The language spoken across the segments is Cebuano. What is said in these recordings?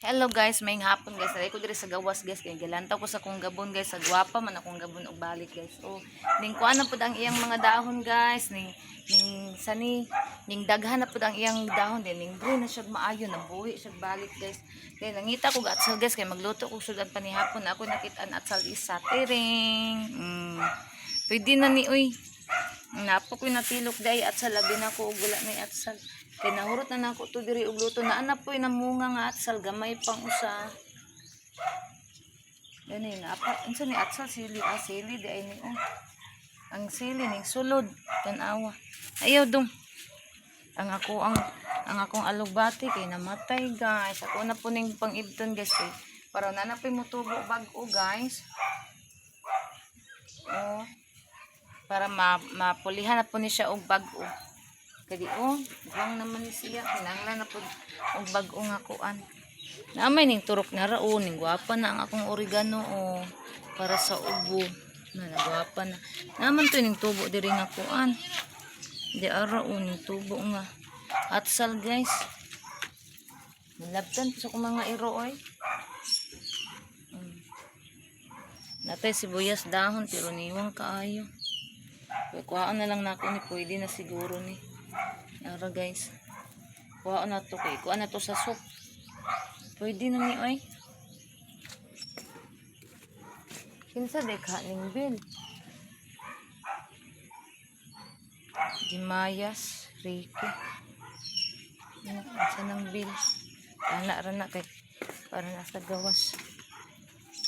Hello guys, may hapon guys. Dali ko diri sa gawas guys kay gilantaw ko sa akong gabon guys, sa gwapa man akong gabon og balik guys. Oh, ning kuan na pud ang iyang mga dahon guys, ning sani ning daghan na pud ang iyang dahon din, ning green na siya maayo, nabuhi siya balik guys. Then nangita ko atsal guys kay magluto ko sudan pa ni hapon, ako nakita ang atsal isa tiring. Pwede na ni uy. Napo ko natilok day atsal, labi na ko og wala na atsal. Kay nahurot na nako to diri og luto na ana po'y namunga nga atsal, gamay pang usa. Gani na apa unsa ni atsal, sili, ah, sili di ay ni oh. Ang sili ning sulod, tan-awa. Ayaw dong. Ang akong alugbati kay namatay guys. Ako na po ning pang-ibton guys kay para na na po'y mutubo bag-o guys. Oh, para mapulihan na po ni siya og bag-o. Kadi oh, buwang naman ni siya, kinahanglan na po og bag-o nga kuan. Naamay ning turok na ra oh, ning gwapa na ang akong oregano oh, para sa ubo. Na nagwapa na. Naman to ning tubo diri nga kuan. Di ara oh, ning tubo nga. Atsal guys. Nilabtan sa akong mga iro oy. Natay sibuyas dahon pero niwang kaayo. Kaya kuhaan na lang nako ni, pwede na siguro ni. Ara guys. Kuhaan na to kay kuhaan na to sa soup. Pwede na ni oy. Kinsa de ka ning bill? Dimayas, Ricky. Ano, kinsa nang bill? Ana ra na kay para nasa gawas.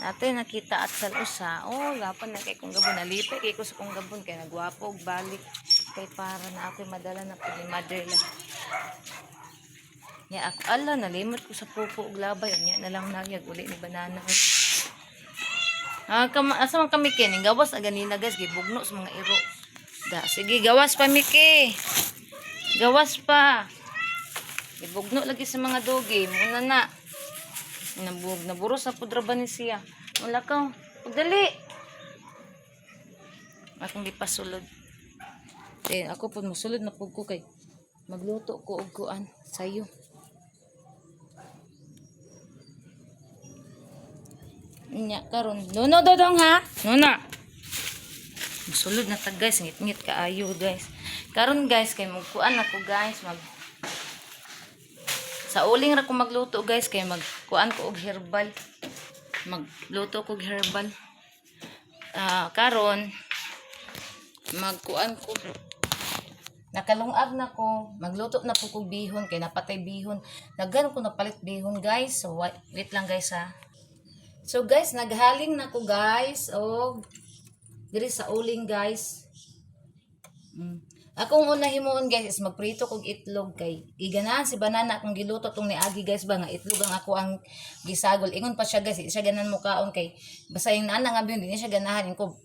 Natin nakita at sa usa. Oh, lapan na kay kong gabon. Nalipay kay ko sa kong gabon kay nagwapo og balik kay para na ako'y madala na pud ni mother lang. Nya ako ala nalimot ko sa pupo og labay, unya na lang nagyag uli ni banana. Ah, kama, asa man kami kini gawas na ganina guys, gibugno sa mga iro. Da, sige gawas pa Miki. Gawas pa. Gibugno lagi sa mga dogi, muna na. Nabug, naburos na pud ra ba ni siya. Wala ka. Pagdali. Akong gipasulod. Eh, ako pud mosulod na pud ko kay magluto ko og kuan sayo. Nya karon. Nono dodong ha. Nono. Musulod na ta guys, ngit-ngit kaayo guys. Karon guys kay magkuan ako guys, mag sa uling ra ko magluto guys kay magkuan ko og herbal. Magluto ko og herbal. Ah, karon magkuan ko, nakalungag na ko, magluto na po kog bihon kay napatay bihon. Naghan ko napalit bihon guys. So wait, wait lang guys ha. So guys, naghaling na ko guys og diri sa uling guys. Akong una himuon guys is magprito kog itlog kay giganahan si banana akong giluto tong niagi guys ba nga itlog ang ako ang gisagol. Ingon pa siya guys, di siya ganahan mo kaon kay basta yung nana nga bihon di niya siya ganahan. Ingon ko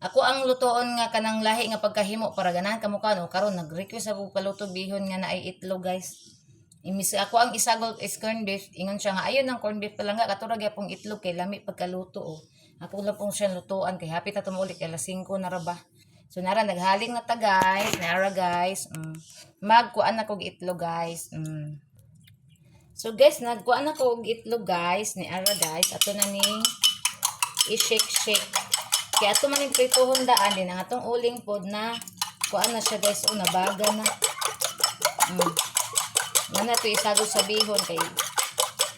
ako ang lutoon nga kanang lahi nga pagkahimo para ganahan ka mo kaon. O, karon nag-request ako paluto bihon nga naay itlog guys. Imis ako ang isagol is corn beef. Ingon siya nga ayon ang corn beef palangga katura gyapong itlog kay lami pagkaluto oh. Ako lang pong siya lutuan kay happy ta tumulit kay alas 5 na ra ba. So nara naghaling na ta guys, nara guys. Magkuan ako og itlog guys. So guys, nagkuan ako og itlog guys, ni ara guys. Ato na ning i-shake shake. Kaya ato man ning prituhon daan din ang atong uling pod na kuan na siya guys, oh, nabaga na. Muna to isagol sa bihon kay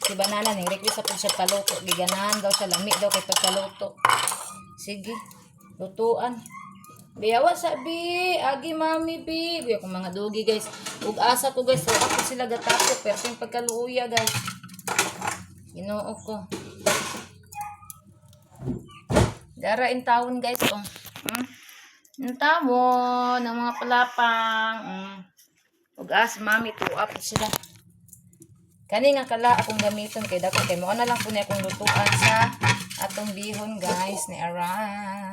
si banana ning request sa pud siya paluto. Giganahan daw siya, lami daw kay pagkaluto. Sige, lutuan. Biyawa sa bi, agi mami bi. Guya kong mga dugi guys. Ug asa ko guys, so ako sila gatapok pero yung pagkaluya guys. Ginoo ko. Dara in tawon guys oh. In tawon ng mga palapang. Ug as mami tuwa po sila. Kani nga kala akong gamiton kay dako kay mao na lang po ni akong lutuan sa atong bihon guys ni ara.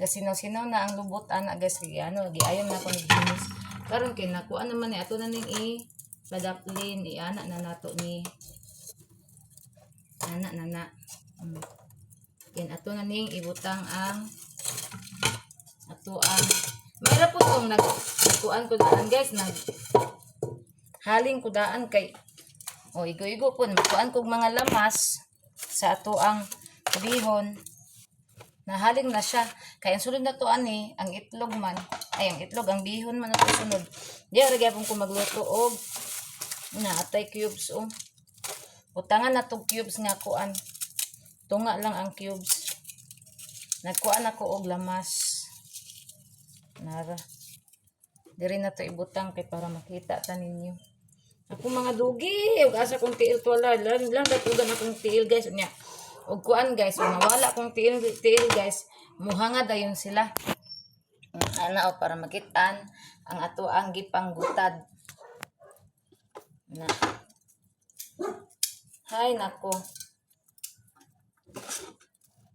Gasinaw-sinaw na ang lubot ana guys kay ano giayon na ako nagbinis. Karon kay nakuha naman ni ato na ning i padaplin iana na nato ni ana na na. Yan ato na ning ibutang ang ato ang mayra po tong nag kuan ko daan guys, nag haling ko daan kay O igo-igo pud magkuan kog mga lamas sa ato ang bihon. Nahaling na siya. Kaya ang sunod na to ani, ang itlog man, ay ang itlog, ang bihon man ato sunod. Di ra gyapon ko magluto og na atay cubes oh. Butangan na tog cubes nga kuan. Tunga lang ang cubes. Nagkuan ako og lamas. Nara. Diri na to ibutang kay para makita ta ninyo. Ako mga dugi, ug asa kong tiil to wala lang lang datugan akong tiil, guys, nya. Ug kuan, guys, ug nawala akong tiil tiil, guys, muhanga dayon sila. Ana o para makitaan ang ato ang gipanggutad. Na. Hay nako.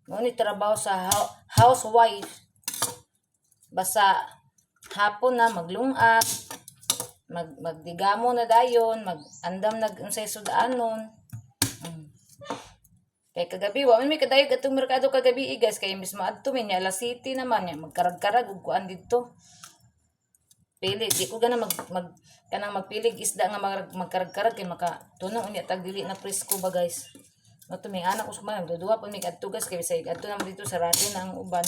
Mao ni trabaho sa housewife. Basta hapon na maglungag, magdigamo na dayon, magandam nag unsay sudanon. Kay kagabi wa man mi kadayog atong merkado kagabi eh, guys, kay imbis maadto mi nya alas city naman nya magkarag-karag og kuan didto. Pili di ko gana mag, mag kanang magpilig isda nga magkarag-karag kay maka tunong unya tag dili na presko ba, guys. Mo to may anak ko sa duduwa pa mi kadto, guys, kay bisay adto naman dito sarado na ang uban.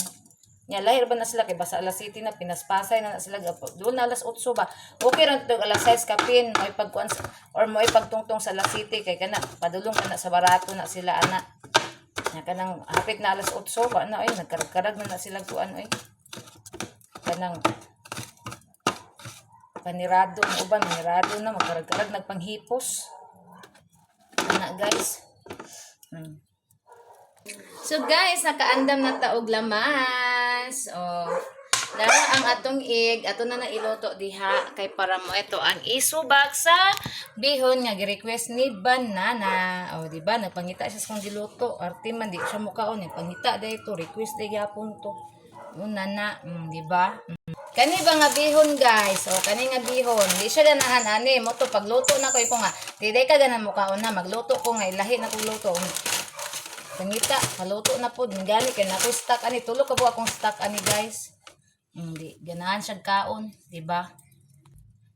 Nya lahir ba na sila kay basta alas city na pinaspasay na, na sila doon na alas 8 ba. Okay ra tog alas 6 kapin mo ipagkuan or mo ipagtungtong sa alas city kay kana padulong kana sa barato na sila ana. Nya kanang hapit na alas 8 ba na oy nagkarag-karag na na sila kuan oy. Kanang panirado ang uban, panirado na magkarag-karag nagpanghipos. Ana, guys. So guys, nakaandam na taog lamas. Oh. Dara ang atong egg, ato na nailuto diha kay para mo ito ang isubak sa bihon nga gi-request ni Banana. Oh, di ba? Nagpangita siya sa kong giluto. Arte man di siya mukaon, nagpangita dahil to, request day gyapon to. Una na, di ba? Kani ba nga bihon, guys? O kani nga bihon. Di siya ganahan ani mo to pagluto na ko ko nga. Di day ka ganahan mukaon na magluto ko nga ilahi na kog luto. Pangita, kaluto na pod. Gani kay na stock ani, tulo ka buwa akong stock ani, guys. Hindi ganahan siya kaon, di ba?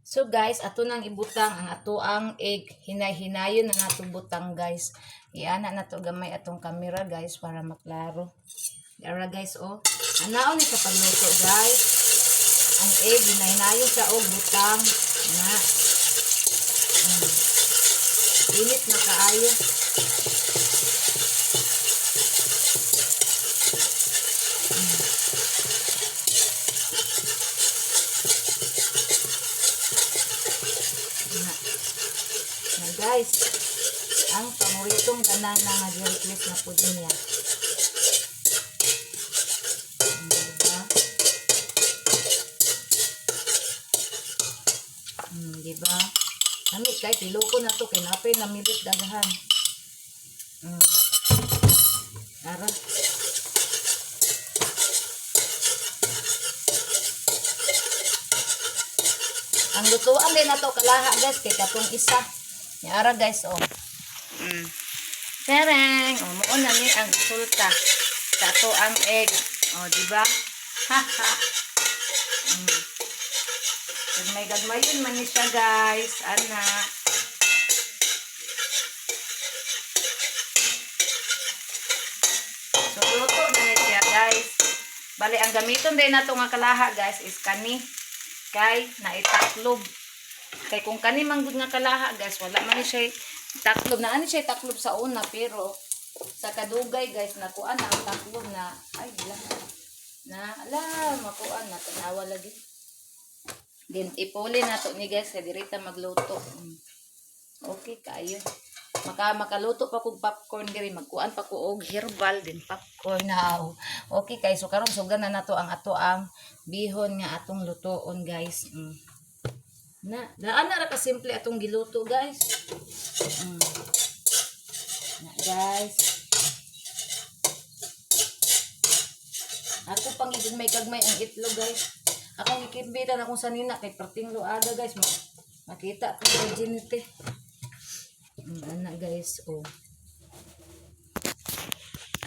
So guys, ato nang ibutang ang ato ang egg. Hinay-hinayon na nato butang, guys. Iana na to gamay atong camera, guys, para maklaro. Ara, guys, oh. Anaon ni sa pagluto, guys. Ang egg hinay-hinayon sa og butang na. Init na kaayo. Na. Na guys, ang paboritong banana nga gi-request na po niya. Diba? Diba? Nami kay piloko na to kay napay namilit daghan. Ara. Ang lutuan din na to kalaha, guys, kay katong isa. Niara, guys, oh. Tereng, oh, mao na ni ang resulta sa ato ang egg. Oh, di ba? Haha. Gagmay gagmayon man ni siya, guys. Ana. So luto na ni siya, guys. Bali ang gamiton din nato nga kalaha, guys, is kani kay naitaklob. Kay kung kani man gud nga kalaha, guys, wala man ni siya taklob na ani siya taklob sa una pero sa kadugay, guys, nakuan na ang taklob na ay la na ala makuan na tanawa lagi. Din ipuli na to ni, guys, kay dirita magluto. Okay kaayo. Makaluto pa kog popcorn diri, magkuan pa ko og herbal din popcorn na. Okay kay so karon sugan na nato ang ato ang bihon nga atong lutoon, guys. Na, daan na ra ka simple atong giluto, guys. Na, guys. Ako pang igagmay gagmay ang itlog, guys. Akong gikimbitan akong sanina kay perting luaga, guys. Makita ko virginity. Ana, guys, oh.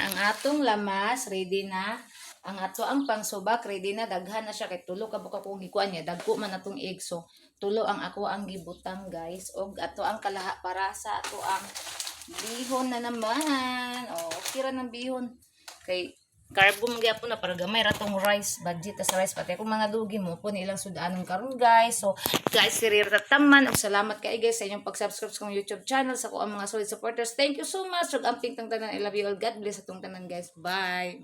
Ang atong lamas ready na. Ang ato ang pangsubak ready na, daghan na siya kay tulo ka buka kung gikuan niya, dagko man atong egg, so tulo ang ako ang gibutang, guys. Og ato ang kalaha para sa ato ang bihon na naman. Oh, okay ra ng bihon kay carbo man gyapon na para gamay ra tong rice, budget ta sa rice. Pati akong mga dugi mo po ni ilang sudanon karon, guys. So guys, si Rira taman, og salamat kay guys sa inyong pag-subscribe sa akong YouTube channel, sa ko ang mga solid supporters. Thank you so much ug amping tang tanan. I love you all. God bless atong tanan, guys. Bye.